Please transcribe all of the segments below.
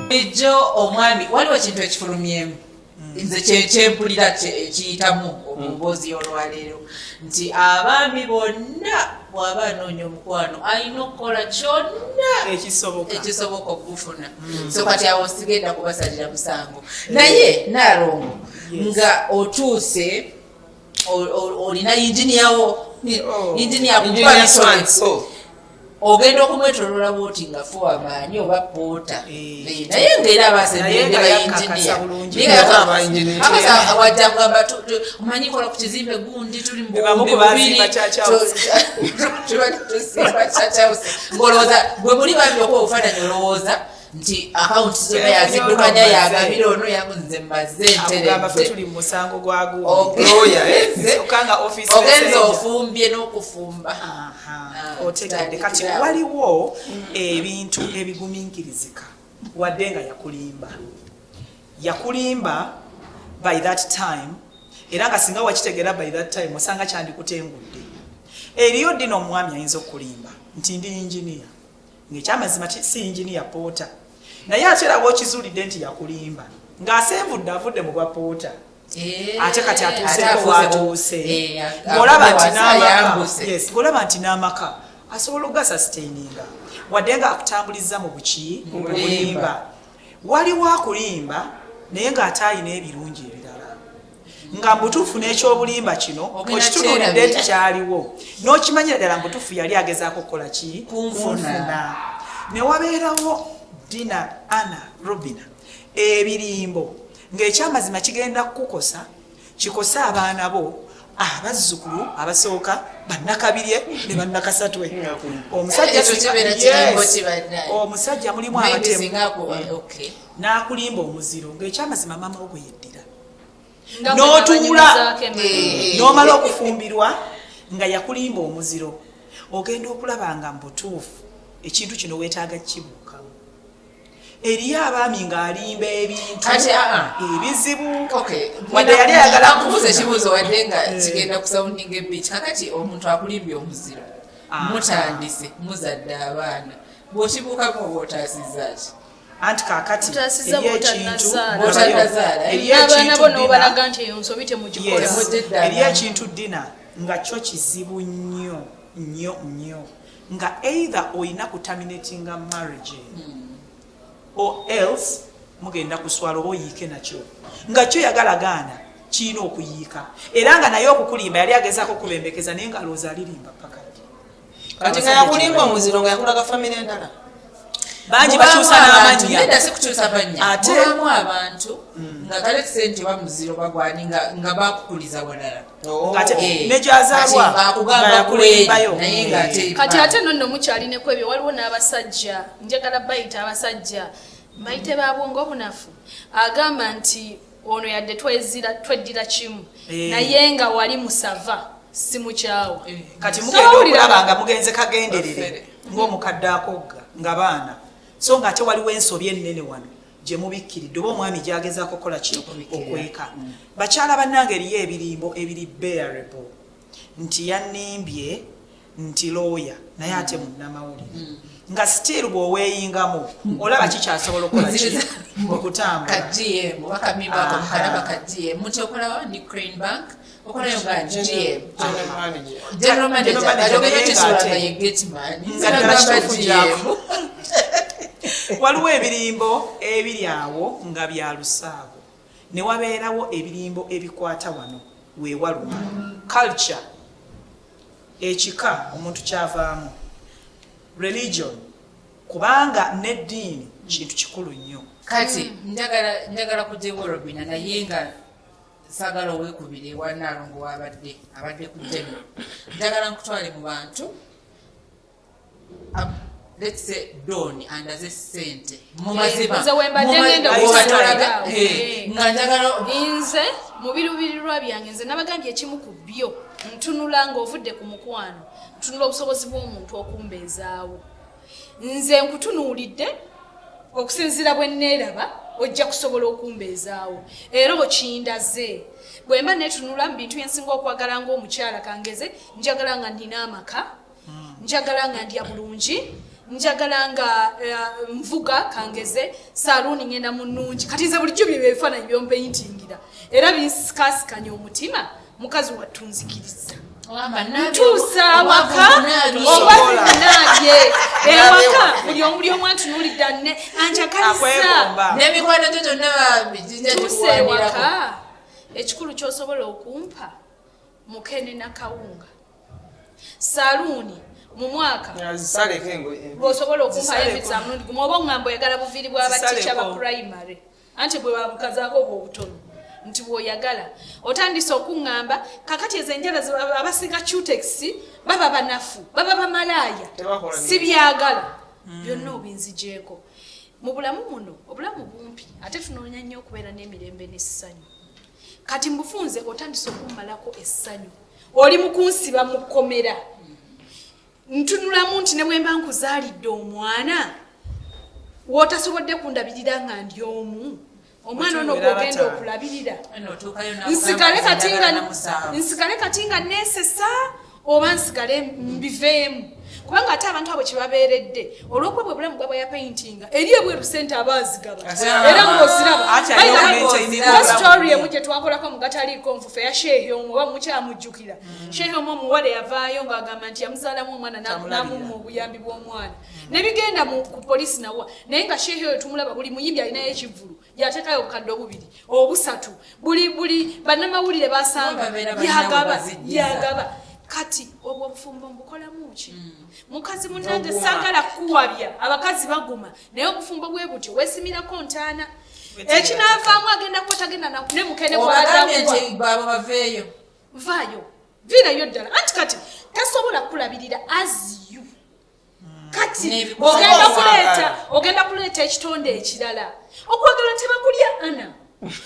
Bulijjo omwami waliwo ekintu ekifulumyemu, nze kyempulira kiyitamu mu mboozi y'olwaleero nti abaami bonna bw'aba anoonya omukwano alina okukola kyonna ekisoboka ekisoboka okugufuna. So kati awo sigenda kubasalira musango, naye Naalongo, nga otuuse olina yinginiyawo. Oh. Yinginiya. Engineer so. Ogenda okumwetolola bwoti nga foamaanyi oba poota. Eh. Naye ngaera Naye nga yakakasa bulungi. Aba engineer. Wajja kugamba, "Omanyi kola ku kizimbe gundi, tuli mu Bamu buwumbi ku bubiri." bazimba Church House. Tuba tusimba Church House. Ng'olowooza gwe muli bambi okuba obufaananyi, olowooza nti akawunti zonna yaziddukanya, yagabira ono, yakunze mmaze. Akugamba, "Ffe nteredde." tuli mu musango gwa gundi." Lawyer, eh? Kyokka nga office Ogenza messenger. ofumbye n'okufumba. Aha, Ah, otegedde kati. Tutandikira awo. Waliwo ebintu ebigumiikirizika wadde nga yakulimba, yakulimba by that time, era nga singa wakitegeera by that time osanga kyandikutengudde. Eriyo ddina omwami ayinza okukulimba nti ndi engineer, ngaekyamazima si engineer, poota. Naye ate era wokizuulidde nti yakulimba ng'asenvudde, avudde mu bwa poota, ate kati atuuseeko watuuse, ng'olaba nti n'amaka, yes, ng'olaba nti n'amaka asobola okugasustaininga wadde nga akutambuliza mu buki, mu bulimba. Waliwo akulimba naye ng'ate alina ebirungi ebirala, nga mubutuufu n'ekyobulimba kino Ogenda okitunuulidde nti kyerabira. kyaliwo, n'okimanyira ddala mubutuufu yali agezaako kukola ki? Kunfuna. Ne wabeerawo Dina, Ana, Robina, ebirimbo ng'ekyamazima kigenda kukukosa, kikose abaana bo, abazzukulu abasooka, bannakabirye ne bannakasatwe. Omusajja Ekyo kibeera kirimbo kibannaye. Omusajja mulimu Maybe abatemu. singa okay. N'akulimba omuziro ng'ekyamazima maama wo gwe yeddira. Nga bwe N'otuula. nabanyumizaako emabega. N'omala okufumbirwa nga yakulimba omuziro, ogenda okulaba nga mu butuufu ekintu kino weetaaga kibuukamu. Eriyo abaami ng'alimba ebintu Kati, ah, ah. ebizibu Okay. wadde yali ayagala Akubuuza kufuna. ekibuuzo, wadde nga kigenda kusoundinga ebiiki. Kakati omuntu akulimbye omuziro, Ah. mutandise, muzadde abaana, bw'okibuukamu oba otaasizza ki? Anti kakati Otaasizza eriyo ekintu bw'otannazaala. Bw'otannazaala, eh? Eriyo N'abaana ekintu bo Dina- n'obalaga nti eyo nsobi, temugikola. Yes. Temugiddamu. Eriyo ekintu, Dina, nga kyo kizibu nnyo nnyo nnyo, nga either olina kuterminatinga marriage eno or else mugenda kuswala oba oyiike nakyo, nga kyo yagala gaana kirina okuyiika. Era nga naye okukulimba yali agezaako okubembekeza, naye nga alowooza alirimba paka ddi. Kati nga yakulimba omuziro nga yakulaga famire endala. Bangi Mubaamu bakyusa abantu- n'amannya. Nedda, si kukyusa mannya. Ate- Mubaamu abantu nga kale tuse nti oba muziro bagwani nga bakukuliza walala. Oh. Ate Eh, ne gy'azaalwa kati ng'akugamba nga yakulimbayo. kweri, naye ng'ate Kati ate nno mukyalineko ebyo, waliwo n'abasajja, njagala bayita abasajja, mbayite babwongo obunafu, agamba nti ono yadde twezira tweddira kimu, Eh. naye nga wali musava si mukyawa. Kati mugenda Towulira. okulaba nga mugenze kagenderere Bafere. ng'omukadde akogga nga baana, so nga ate waliwo ensobi ennene wano gye mubikkiridde oba omwami gyagezaako kukola ki? Okubikkirira. Okweka. Bakyala bannange, eriyo ebirimbo ebiri bearable, nti yannimbye nti looya naye ate munnamawulire, nga still bw'oweeyingamu olaba kikyasobola okukola ki? Okutambula. Ka GM oba kamimba ako. Aha. Mukalaba ka GM muti okolawo ni Crane Bank, okolayo nga GM. General manager. General manager. General manager, Ogenda naye okisula ng'ate- nga ye gate man. Nga ddala kituufu GM. gyako. Waliwo ebirimbo ebiri awo nga bya lusaago, ne wabeerawo ebirimbo ebikwata wano weewaluma culture, ekika omuntu kyavaamu, religion, kubanga n'eddiini kintu kikulu nnyo. Kati njagala kujja Robina, naye nga saagala oweekubira ewa Naalongo wabadde abadde ku tteme. Njagala nkutwale mu bantu. Let's say Don andaze ssente mu mazima. Nze we mbadde ngenda Bw'obatolaga, okutandika. nga njagala Nze mu biruubirirwa byange, nze nabagambye ekimu ku byo ntunula ng'ovudde ku mukwano, ntunula obusobozi bw'omuntu okumbeezaawo. Nze nkutunuulidde. Okusinziira bwe neeraba, ojja kusobola okumbeezaawo, era okindaze. Bwe mba netunula mu bintu byensinga okwagala ng'omukyala, kangeze njagala nga nnina amaka, njagala nga ndya bulungi, njagala nga nvuga, kangeze saluuni ngenda mu nnungi. Kati nze bulijjo bye ebifaananyi byompeyintingira era binsikasikanya omutima. Mukazi wattu, nzikiriza ntuusa awaka obwavunaabye ewaka, buli omu, buli omu antunuulidde, ne anjagalisa. Akwegomba. N'emikwano gyo gyonna bambi gijja Tuuse gikuwanirako. ewaka, ekikulu kyosobola okumpa mukene nakawunga, saluuni mu mwaka Zisaleko engoye. lwosobola okumpayo Zisaleko. enviiri za mulundi gumu, oba oŋŋamba oyagala buviiri bw'abatica ba Zisaleko. primary, anti bwe babukazaako obwo obutono nti bw'oyagala otandise okuŋŋamba. Kakati ezo enjala abasinga cutex baba banafu, baba bamalaaya. Tebakola Si byagala byonna, obinzigyeko. Mu bulamu muno, obulamu bumpi, ate tunoonya nnyo okubeera n'emirembe n'essanyu. Kati mbufunze, otandise okummalako essanyu, oli mu kunsiba mu kkomera. Ntunulamu nti ne bwe mba nkuzaalidde omwana, w'otasobodde kundabirira nga ndi omu, omwana ono Otubeera gwogenda bataano. okulabirira, Eno otuukayo n'akugamba nsigale nze kati nga njagala namusanvu. nsigale kati nga neesesa, oba nsigale mbiveemu? Kubanga ate abantu abo kyebabeeredde olw'okuba bwe bulamu bwaba yapaintinga eri ebweru, sente aba azigaba era ng'oziraba. Ati alina okumaintaininga Nga obulamu story bwe. emu gye twakolako mu gataliiko nfufe ya sheehi omu, oba mukyamujjukira, sheehi omu omuwala yavaayo ng'agamba nti yamuzaalamu omwana Tamulabira. n'amumma obuyambi bw'omwana ne bigenda ku poliisi nawa. Naye nga sheehi oyo tumulaba, buli muyimbi alinayo ekivvulu yateekayo obukadde obubiri, obusatu, buli bannamawulire basanga Babeera balina yagaba, we bazijjiza. yagaba. Kati obwo obufumbo mbukolamu ki? Mukazi munnange, Oguma. saagala kuwabya, abakazi baguma, naye obufumbo bwe butyo, weesimirako ntaana, ekinaavaamu agenda kuba tagenda ne mukene Obagambye bw'adakuwa. nti baabo baveeyo. Vaayo, viirayo ddala, anti kati tasobola kulabirira as you. Kati N'ebikusa- ogenda Okwagala. kuleeta, ogenda kuleeta ekitonde ekirala. Okwagala tebakulya, ana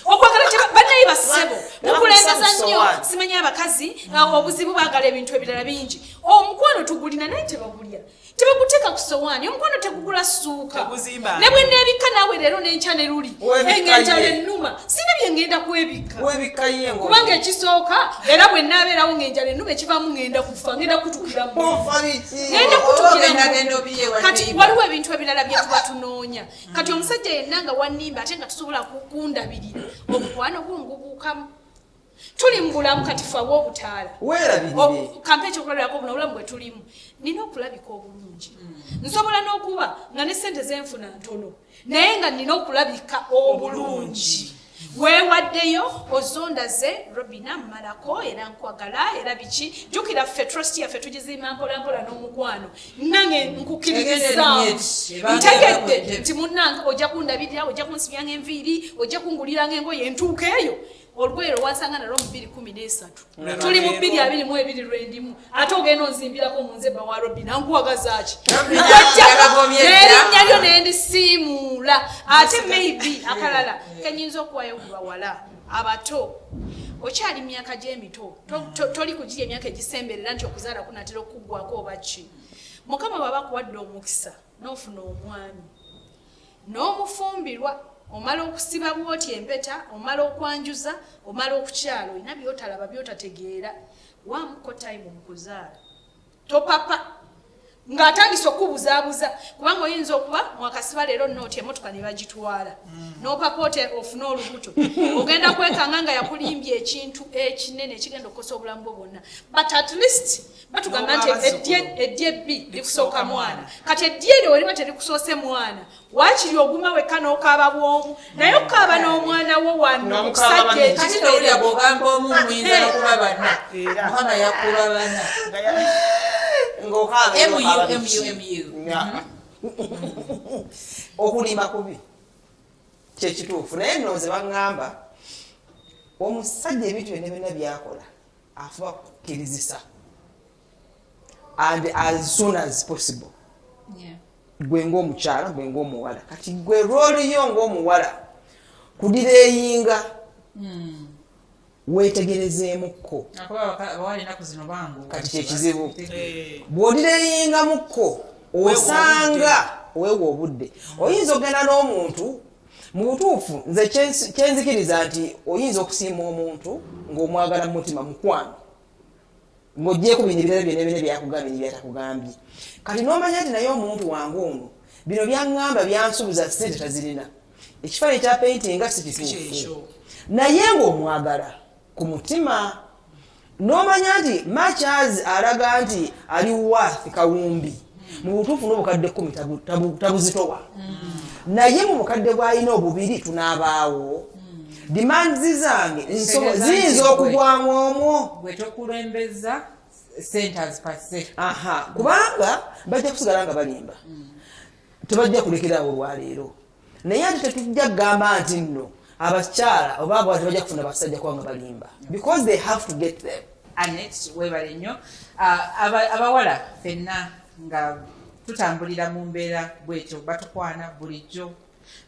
okwagala bannaye bassebo, mukulembeza nnyo. Tebakusa. Simanyi abakazi obuzibu baagala ebintu ebirala bingi. Omukwano tugulina, naye tebagulya, tebaguteeka ku sowaani. Omukwano tegugula ssuuka. Teguzimba. Ne bwe neebikka naawe leero n'enkya ne luli Weebikka eng'enjala ye. ennuma, sina bye ngenda kwebikka. Webikka ye engoye. Kubanga ekisooka, era bwe naabeerawo ng'enjala ennuma, ekivaamu ngenda kufa, ngenda kutukira mu Ofa biki? ngenda kutukira. Ogenda genda obiye wa Kati neighbor. waliwo ebintu ebirala bye tuba tunoonya. Kati omusajja yenna nga wannimba ate nga tusobola kundabirira, omukwano gwo ngubuukamu. Tuli mu bulamu kati fe obw'obutaala. Weerabirire. Kampe ekyokulabirako, buno obulamu bwe tulimu, nina okulabika obulungi. Nsobola n'okuba nga ne sente zenfuna ntono, naye nga nina okulabika obulungi. Weewaddeyo, ozondaze Robina mmalako, era nkwagala, era biki. Jjukira ffe trust yaffe tugizimba mpolampola n'omukwano. Nange nkukkiririzaamu, Egenda ntegedde erinnya nti munnange ojja kundabirira, ojja kunsibyanga enviiri, ojja kunguliranga engoye. Entuuka eyo, olugoye lwe wansanga nalwo mu 2013, tuli mu 2022 lwendimu, ate ogenda onzimbirako mu nze bba wa Robina, nkuwagazaaki? Robina yabagobye dda. N'erinnya lyo nendisiimuula. Ate maybe akalala kenyinza okuwayo ku bawala abato, okyali myaka gy'emito, toli kugiri emyaka egisemberera nti okuzaala kunatera okuggwako oba ki. Mukama bw'aba akuwadde omukisa n'ofuna omwami n'omufumbirwa, omala okusiba bwoti empeta, omala okwanjuza, omala okukyala, olina byotalaba, byotategeera, wamuko time mu kuzaala. Topapa ng'atandise okubuzaabuza, kubanga oyinza okuba mwakasiba leero nooti emotoka ne bagitwala, n'opapa ote ofune olubuto, ogenda kwekanga nga yakulimbye ekintu ekinene ekigenda okukosa obulamu bwo bwonna. But at least batugamba nti N'obwa eddy ebbi likusooka mwana. Kati eddy eryo weriba terikusoose mwana, waakiri oguma wekka n'okaaba bw'omu, naye okukaaba n'omwana wo wano Nga ku mukaaba kisajja babiri. Kati towulira bw'ogamba omu, muyinza n'okuba bana. Era. Mukama yakuba bana. Ng'okaaba MU, okaaba biki? MU, MU. Okulima kubi, kyekituufu, naye nno nze baŋŋamba omusajja ebintu byonna byonna byakola afuba kukkirizisa, and as soon as possible. Gwe ng'omukyala, gwe ng'omuwala, kati gwe role yo ng'omuwala kudireyinga, weetegerezeemukko. Akuba abawala ennaku zino bangu. Kati kyekizibu. Eh, Bw'odireyingamukko, osanga Weewa obudde, oyinza okugenda n'omuntu. Mu butuufu nze kyenzikiriza nti oyinza okusiima omuntu ng'omwagala mu mutima, mukwano, ng'ogyeko bino ebirala byonna byonna byakugambye nebyatakugambye. Kati n'omanya nti naye omuntu wange ono bino byaŋŋamba, byansuubiza, sente tazirina, ekifaananyi kya painting nga si kituufu, kyekyo. Naye ng'omwagala ku mutima, n'omanya nti machas alaga nti ali worth kawumbi, mu butuufu n'obukadde 10 tabuzitowa, naye mu bukadde bw'alina obubiri tunaabaawo, demands zange Kitegeeza ziyinza nti okugwamu omwo. Gwe tokulembeza centers per se. Aha, kubanga bajja kusigala nga balimba, tebajja kulekerawo olwaleero. Naye ate tetujja kugamba nti nno abakyala oba abawala tebajja kufuna basajja kubanga balimba, because they have to get them. Anet, webale nnyo. Ah, abawala ffenna nga tutambulira mu mbeera bwetyo, batukwana bulijjo,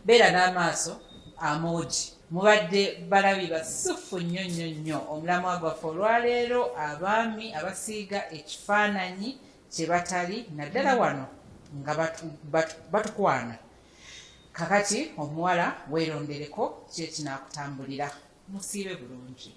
beera n'amaaso amoogi. Mubadde balabi basufu nnyo nnyo nnyo. Omulamwa gwaffe olwaleero, abaami abasiiga ekifaananyi kye batali, naddala wano nga batukwana. Kakati omuwala weerondereko ki ekinaakutambulira. Musiibe bulungi.